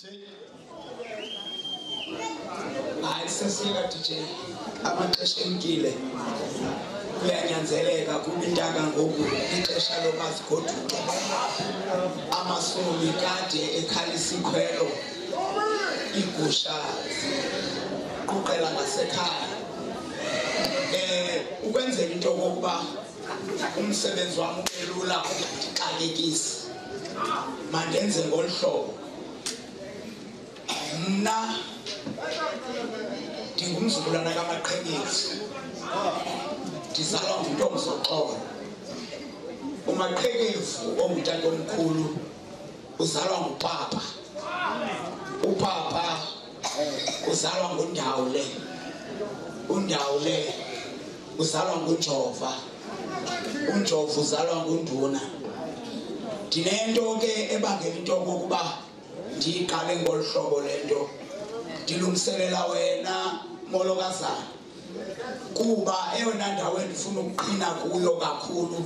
DJ. Hayi sesiyeka DJ. Amaxesha emkile. Kuyanyanzeleka kuba intaka ngoku ixesha loba zigoduke. Amasomi kade ekhalisa ikhwelo. Iigusha ziquqela ngasekhaya. Ukwenzela into yokokuba umsebenzi wam ube lula ungandixakekisi. Mandenze ngolu hlobo. Mna ndingumzukulwana kaMaqhekezi. Ndizalwa nguNtomzoxolo. UMaqhekevu ongutatomkhulu uzalwa ngupapa. Upapa uzalwa nguNdawule. UNdawule uzalwa nguNjova. UNjova uzalwa nguNduna. Ndinento ke ebangela into yokokuba ndiyiqale ngolu hlobo le nto. Ndilungiselela wena molokazana kuba eyona ndawo endifuna ukuqhina kuyo kakhulu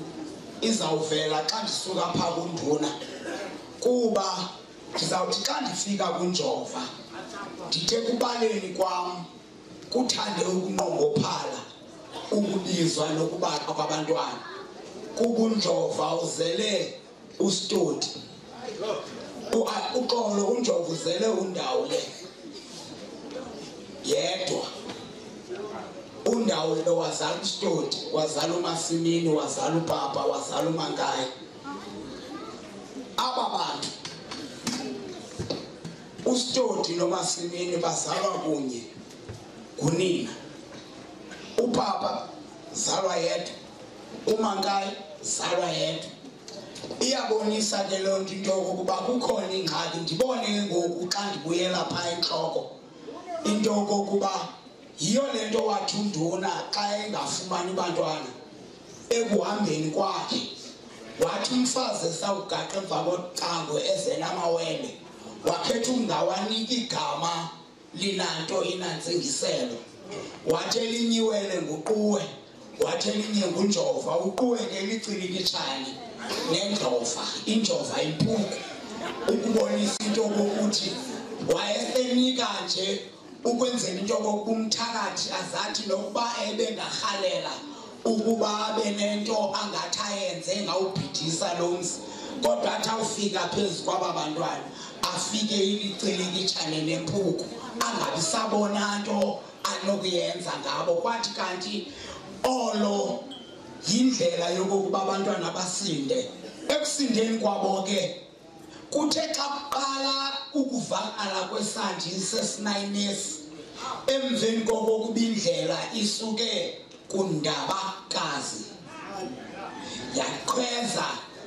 izawuvela xa ndisuka phaa kuNduna. Kuba ndizawuthi xa ndifika kuNjova ndithe kubaleni kwam kuthande ukunqongophala ukubizwa nokubalwa kwabantwana. Kuba uNjova uzele uStoti. Uxolo uNjova uzele uNdawule yedwa. UNdawule wazala uStoti, wazala uMasimini, wazala uPapa, wazala uMankayi. Aba bantu uStoti noMasimini bazalwa kunye ngunina. UPapa zalwa yedwa, uMankayi zalwa yedwa. Iyabonisa ke loo nto into yokokuba kukhona ingxaki. Ndibone ke ngoku xa ndibuyela phaa entloko into yokokuba yiyo le nto wathi uNduna xa engafumani bantwana ekuhambeni kwakhe wathi umfazi esawugaqa emva kocango eze namawele wakhetha ukungawaniki igama linanto inantsingiselo. Wathi elinye iwele nguQuwe, wathi elinye nguNjova. UQuwe ke licililitshane nendlova, injova impuku, ukubonisa into yokuthi wayesenika nje ukwenzela into yokokuba umthakathi azathi nokuba ebengarhalela ukuba abe nento angathi ayenze engawubhidisa lo mzi, kodwa athi awufika phezu kwaba bantwana afike ilicilikitshane nempuku angabi sabona nto anokuyenza ngabo. Kwathi kanti olo yindlela yokokuba abantwana basinde. Ekusindeni kwabo ke kuthe xa kuqala ukuvakala kwesandi sesinayinesi emveni kokokuba indlela isuke kuNdabakazi yaqhweza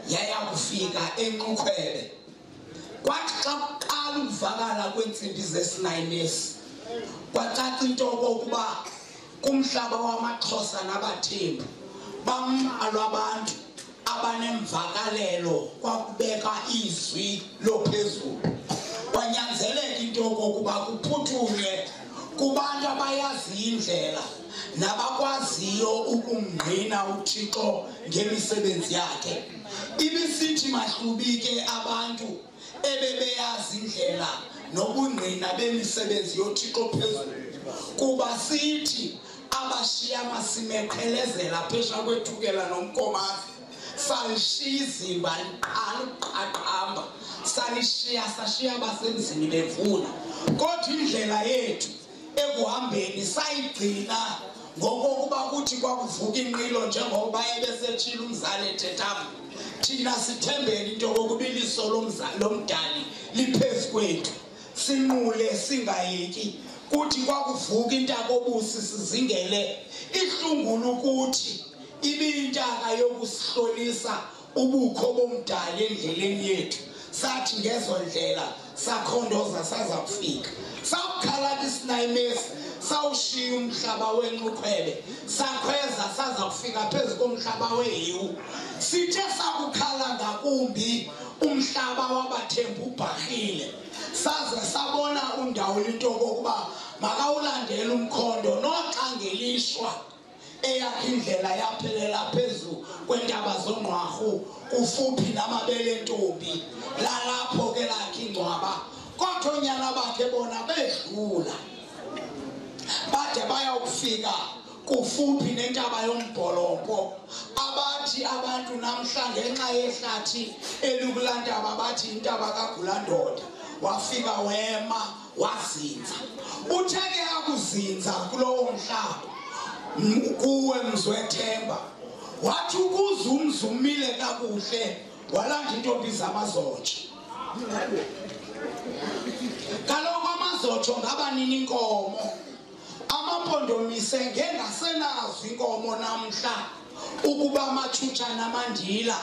yaya kufika eNqukhwebe. Kwathi xa kuqala ukuvakala kweentsimbi zesinayinesi kwacaca into yokokuba kumhlaba wamaXhosa nabaThembu bambalwa abantu abanemvakalelo kwakubeka izwi lophezulu. Kwanyanzeleka into yokokuba kuphuthunywe kubantu abayaziyo indlela nabakwaziyo ukumngqina uThixo ngemisebenzi yakhe. Ibisithi Mahlubi ke abantu ebebeyazi indlela nobungqina bemisebenzi yoThixo phezulu, kuba sithi abashiya amasimi eqhelezela phesha kwethukela nomkomazi salishiya izimba liqala ukuqaqamba, salishiya sashiya abasemzini bevuna. Kodwa indlela yethu ekuhambeni sayigcina ngokokuba kuthi kwakuvuka inqilo njengoba ebesetshile umzali ethetha, thina sithembele into yokokuba iliso lomdali liphezu kwethu, sinqule singayeki. Kuthi kwakuvuka intakobusi sizingele ihlungulu ukuthi ibiyintaka yokusihlolisa ubukho bomdali endleleni yethu. Sathi ngezo ndlela sakhondoza saza kufika. Sawukhala ke isinayimesi sawushiya umhlaba weNqukhwebe sakhweza saza kufika phezu komhlaba weHewu. Sithe sakukhala ngakumbi umhlaba wabaThembu ubhahile, saze sabona uNdawule into yokokuba makawulandele umkhondo noxa ngelishwa eyakhe indlela yaphelela phezu kwentaba zongqwarhu kufuphi namabele entombi, lalapho ke lakhe ingcwaba. Kodwa Bathi oonyana bakhe bona bedlula bade bayawukufika kufuphi nentaba yombholompo, abathi abantu namhla ngenxa yehlathi elikulaa ntaba bathi intaba kaGulandoda. Wafika wema wazinza. Uthe ke akuzinza kulowo mhlaba kuwe Mzwethemba, wathi ukuze umzi umile kakuhle walanda iintombi zamazotsho. Kaloku amazotsho ngabanini inkomo, amaMpondomise ngengasenazo inkomo namhla ukuba amatshutsha namandila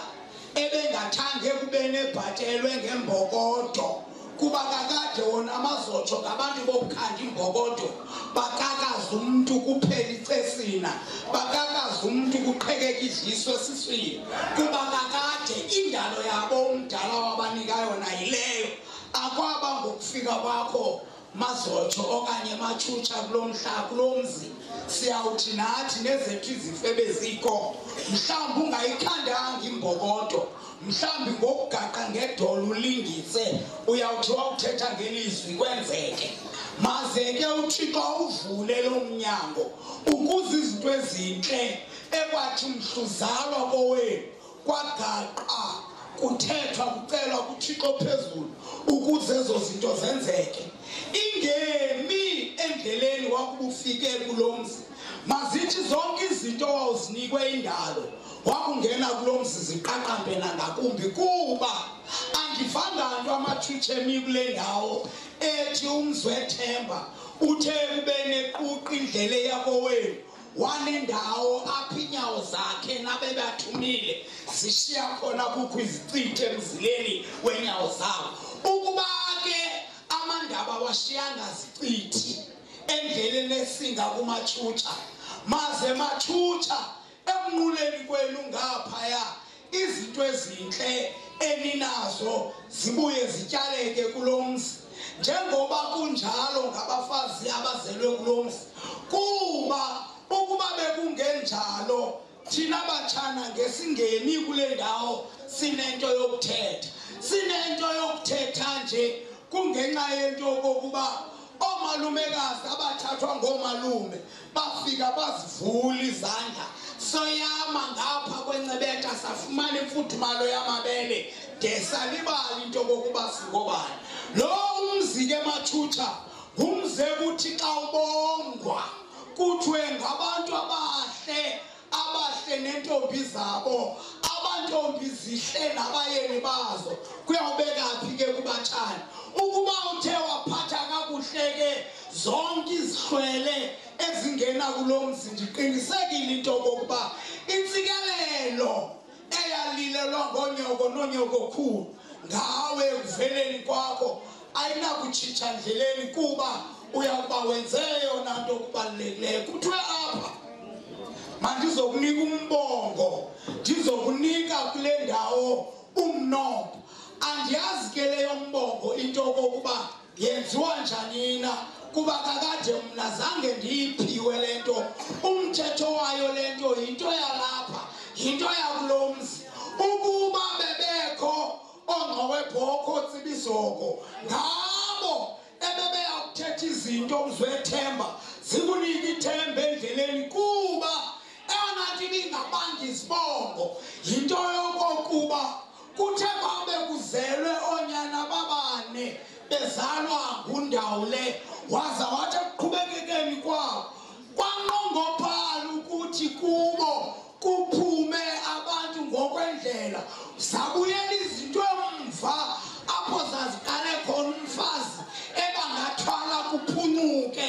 ebengathange kube nebhatelwe ngembokodo, kuba kakade wona amazotsho ngabantu bokukhanda imbokodo, bakakaza umntu kuphela icesina, bakakaza umntu kuqhekeka idliso esiswini, kuba kakade indalo yabo umdala wabanika yona yileyo. Akwaba ngokufika kwakho mazotsho okanye matshutsha kulo mhla kulo mzi, siyawuthi nathi nezethu izifo ebezikho, mhlawumbi ungayikhandanga imbokodo, mhlawumbi ngokugaqa ngedolo ulingise, uyawuthi wawuthetha ngelizwi kwenzeke. Maze ke uThixo awuvule lo mnyango ukuze izinto ezintle ekwathi mhluzalwa kowenu kwagaqa kuthethwa kucelwa kuThixo phezulu ukuze ezo zinto zenzeke. Ingemi endleleni wakubufike kulo mzi, mazithi zonke izinto wawuzinikwe indalo wakungena kulo mzi ziqaqambe nangakumbi, kuba andivanga nto amatshutshe emi kule ndawo ethi uMzwethemba uthe kube nequqa indlela yakowenu wanendawo apho inyawo zakhe nabebathumile zishiya khona kukho izicithe emzileni wenyawo zabo. Ukuba ke amandaba washiyanga zicithi endleleni esinga kumatshutsha, maze matshutsha ekunquleni kwenu ngaphaya izinto ezintle eninazo zibuye zityaleke kulo mzi, njengoba kunjalo ngabafazi abazelwe kulo mzi. Kuba ukuba bekungenjalo thina batshana ngesingemi kule ndawo sinento yokuthetha, sinento yokuthetha nje kungenxa yento okokuba oomalumekazi abathathwa ngoomalume bafika bazivula izandla, soyama ngapha kwencebetha safumana imfudumalo yamabele de salibala into okokuba singobani. Lo umzi ke matshutsha ngumzi ekuthi xa ubongwa kuthiwe ngabantu abahle, abahle nentombi zabo, abantombi zihle nabayeni bazo. Kuyawubeka phi ke kubatshana? Ukuba uthe waphatha kakuhle ke zonke izihlwele ezingena kulo mzi, ndiqinisekile into okokuba intsikelelo eyalilelwa ngonyoko nonyokokhulu ngawe ekuveleni kwakho ayinakutshintsha ndleleni, kuba uyakuba wenze yona nto kubalulekileyo. Kuthiwe apha mandizokunika umbongo, ndizokunika kule ndawo umnombo. Andiyazi ke leyo mbongo into okokuba yenziwa njani na, kuba kakade mna zange ndiyiphiwe le nto. Umthetho wayo le nto yinto yalapha, yinto yakulo mzi. Ukuba bebekho oongqowebhokho otsibizoko ngabo ebebeya kuthetha izinto uMzwethemba zikunike ithemba endleleni, kuba eyona nto ibingabanga izibongo yinto yokokuba kuthe kwabe kuzelwe oonyana babane bezalwa nguNdawule, waza wathi ekuqhubekekeni kwabo kwanqongophala ukuthi kubo kuphume abantu ngokwendlela, zabuyela izinto emva apho zaziqale khona umfazi ebangathwala kuphuncuke.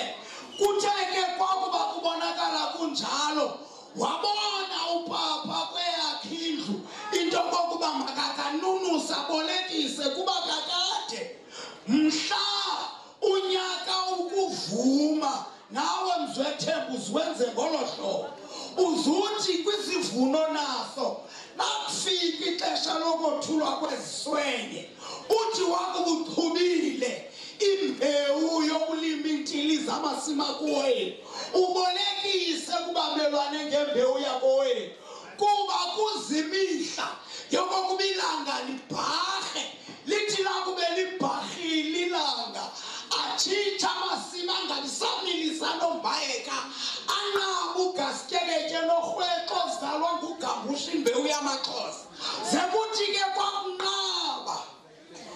Kuthe ke kwakuba kubonakala kunjalo, wabona upapa kweyakhe indlu into kokuba makakanunusa abolekise, kuba kakade mhla unyaka ukuvuma nawe Mzwethemba uziwenze ngolo hlobo, uzuthi kwisivuno naso nakufika ixesha lokothulwa kweziswenye, uthi wakubuchubile imbewu yokulima iintili zamasimi akowenu, ubolekise kubamelwane ngembewu yakowenu, kuba kuzimihla yokokuba ilanga libharhe, lithi lakube libharhile ilanga Atshitsha amasimi angabi samilisa nombayeka, anqaba uGasityeketye norhwexo ozalwa nguGambusha imbewu yamaXhosa. Ze kuthi ke kwakunqaba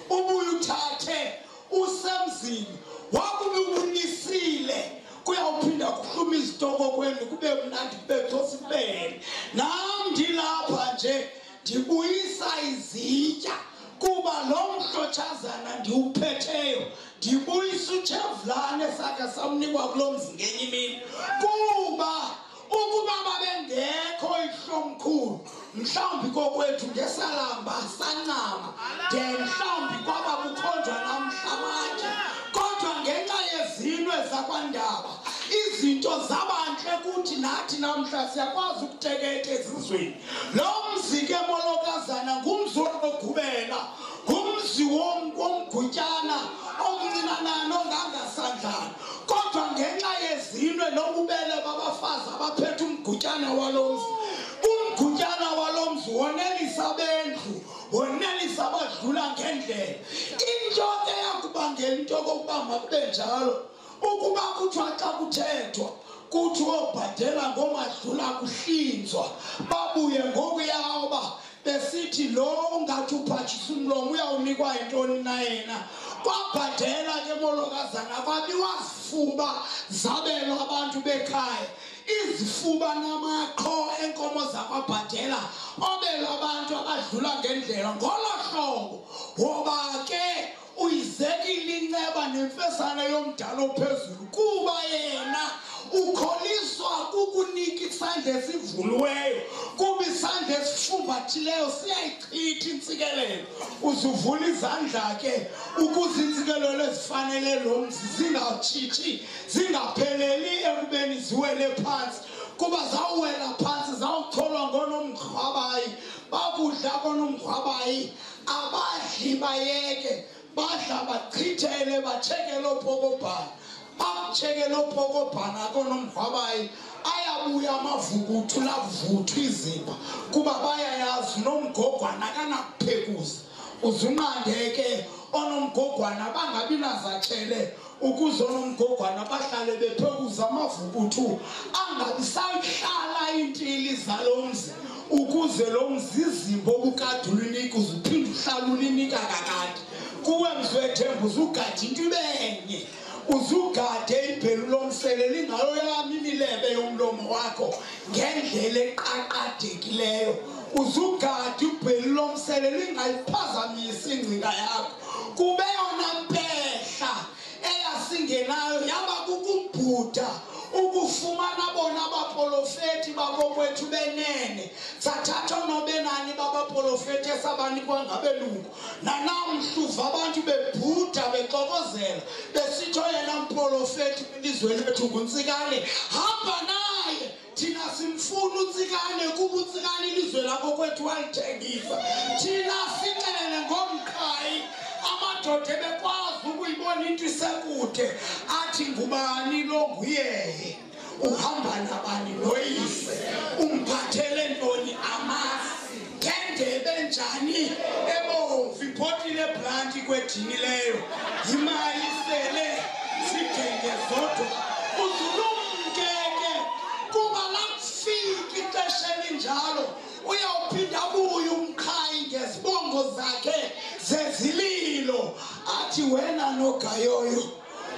ubuye uthathe usemzini wakube ubunisile, kuyawuphinda kuhluma izitoko kwenu kube mnandi kube xosibele. Nam ndilapha nje ndibuyisa izitya kuba lo mhlotshazana ndiwuphetheyo ndibuyisa utshevulane sakhe samnikwa kulo mzi ngenye imini. Kuba ukuba babengekho ihlomkhulu mhlawumbi kokwethu ngesalamba sancama de mhlawumbi kwaba kukhonjwa namhla manje, kodwa ngenxa yezinwe zakwaNdaba izinto zabantle kuthi nathi namhla siyakwazi ukuteketa ezizweni. Lo mzi ke molokazana ngumzi wokugubela, ngumzi womgutyana omncinanana ongangasandlana, kodwa ngenxa yezinwe nobubele babafazi abaphethe umgutyana walo mzi, umgutyana walo mzi wonelisa abendlu, wonelisa abadlula ngendlela. Into ke yakubangela into yokokuba makube njalo, ukuba kuthiwa xa kuthethwa kuthiwa obhadela ngomadlula kuhlinzwa, babuye ngokuyawuba besithi lo ungathi uphatshisa umlomo uyawunikwa yintoni na yena. Kwabhadela ke molokazana, kwabiwa zifuba zabelwa abantu bekhaya, izifuba namaqho enkomo zakwabhadela obelwa abantu abadlula ngendlela. Ngolo hlobo woba ke uyizekile inceba nemfesane yomdala ophezulu, kuba yena ukholiswa kukunika isandla esivuliweyo, kuba isandla esifumbathileyo siyayichitha intsikelelo. Uzuvula izandla ke ukuze intsikelelo ezifanele lo mzi zingatshitshi, zingapheleli ekubeni ziwele phantsi, kuba zawuwela phantsi zawucholwa ngonomrhwabayi. Bakudla konomrhwabayi abadli bayeke, badla bachithele batshekele ophokobhana, bakutshekele ophokobhana konomrhwabayi. Ayabuya amavukuthu lavuthwa izimba, kuba bayayazi unomgogwana akanakuphekuza. Uzunqande ke onomgogwana bangabi nazatshele ukuze onomgogwana bahlale bephekuza amavukuthu, angabi sayihlala iintili zalo mzi, ukuze lo mzi izimba obukade ulunika uzuphinde uhlale ulinika kakade. Kuwe mzi wethemba uzugade into ibe nye, uzugade ibhelu lomsele lingalo yami imilebe yomlomo wakho ngendlela eqaqadekileyo. Uzugade ibhelu lomsele lingayiphazamisi ingcinga yakho. Kube yona mpehla eyasingenayo yaba kukubhuda ukufumana bona abaprofeti bakokwethu benene. Sathatha nobenani babaprofeti esabanikwa ngabelungu. Nanamhla uva abantu bebhuda bexokozela besitsho yena mprofeti kwilizwe lethu nguNtsikane, hamba naye, thina simfuna uNtsikane kuba uNtsikane ilizwe lakokwethu walithengisa. Thina sixelele ngomqhayi, amadoda ebekwazi ukuyibona into isekude athi ngubani lo nguyeye, uhamba nabani noyise, umphathele ntoni amasi, ngendebe njani ebomvu, ibhotile eblanti kwedinileyo, yimali isele zigenge zodwa. Uzulumke ke kuba lakufika ixesha elinjalo uyawuphinda abuye umqhayi ngezibongo zakhe zezililo, athi wena nogayoyo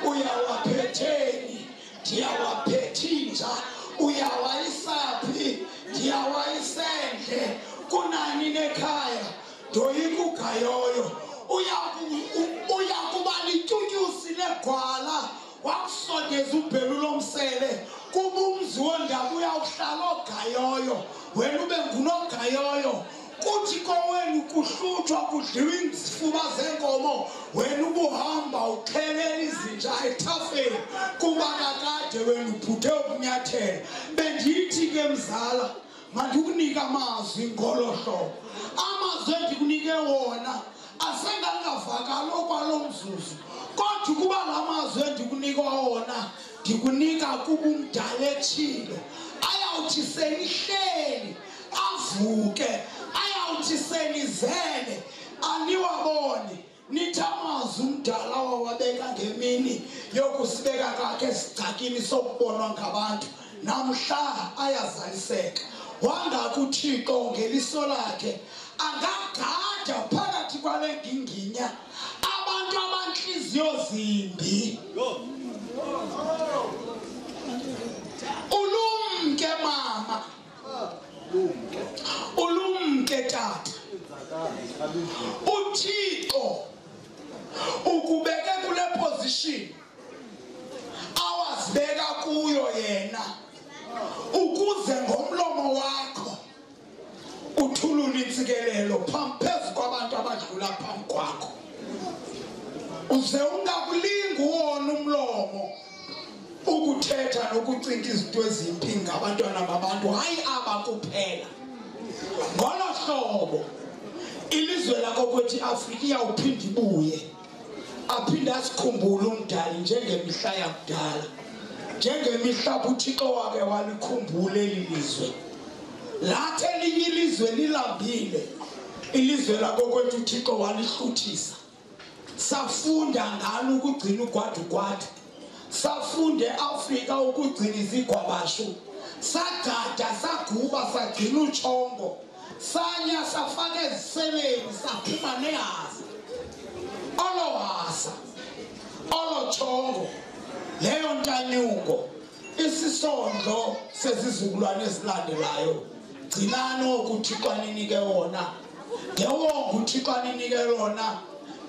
uyawaphetheni, ndiyawaphethinja, uyawayisaphi, ndiyawayisendle, kunani nekhaya ndoyika ugayoyo. Uyakuba lityutyusi legwala wakusondeza ubhelu lomsele, kuba umzi wondaba uyawuhlala ogayoyo, wena ube ngunogayoyo. Kuthi kowenu kuhlutshwa kudliwa izifuba zenkomo, wena ubuhamba uxhelela izinja ethafeni, kuba kakade wena ubhuthe ukunyathela. Bendithi ke mzala, mandikunika amazwi ngolo hlobo. Amazwi endikunike wona asengangavakali okwalo mzuzu, kodwa ukuba la mazwi endikunika wona ndikunika kuba umdala etshilo, ayawuthi senihleli avuke, ayawuthi senizele aniwabone. Nithi amazwi umdala wawabeka ngemini yokusibeka kwakhe esigcakini sokubonwa ngabantu namhla ayazaliseka. WangakuThixo ngeliso lakhe angagada phakathi kwale nginginya abantu abantliziyo zimbi. Ulumke mama, ulumke tata. UThixo ukubeke kule position awazibeka kuyo yena ukuze ngomlomo wakho uthulule intsikelelo phezu kwabantu abadlula phambi kwakho. Uze ungakulingi wona umlomo ukuthetha nokucinga izinto ezimbi ngabantwana babantu, hayi aba kuphela. Ngolo hlobo ilizwe lakokwethu iAfrika iyawuphinda ibuye, aphinde asikhumbule umdali njengemihla yakudala, njengemihla uThixo wake walikhumbula eli lizwe. Lathi elinye ilizwe lilambile, ilizwe lakokwethu uThixo walihluthisa. Safunda ngalo ukugcina ugwadugwadu, safunda eAfrika ukugcina izigwabashu, sagada saguba sagcina utshongo, sanya safaka eziseleni saphuma nehaza. Olo haza, olo tshongo, leyo ntanyuko isisondlo sezizukulwane ezilandelayo. Gcinani oku uThixo aninike wona, ngewonga uThixo aninike lona,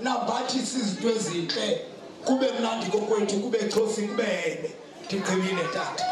nambathisa izinto ezintle, kube mnandi kokwethu, kube chosi, kube hebe. Ndigqibile tata.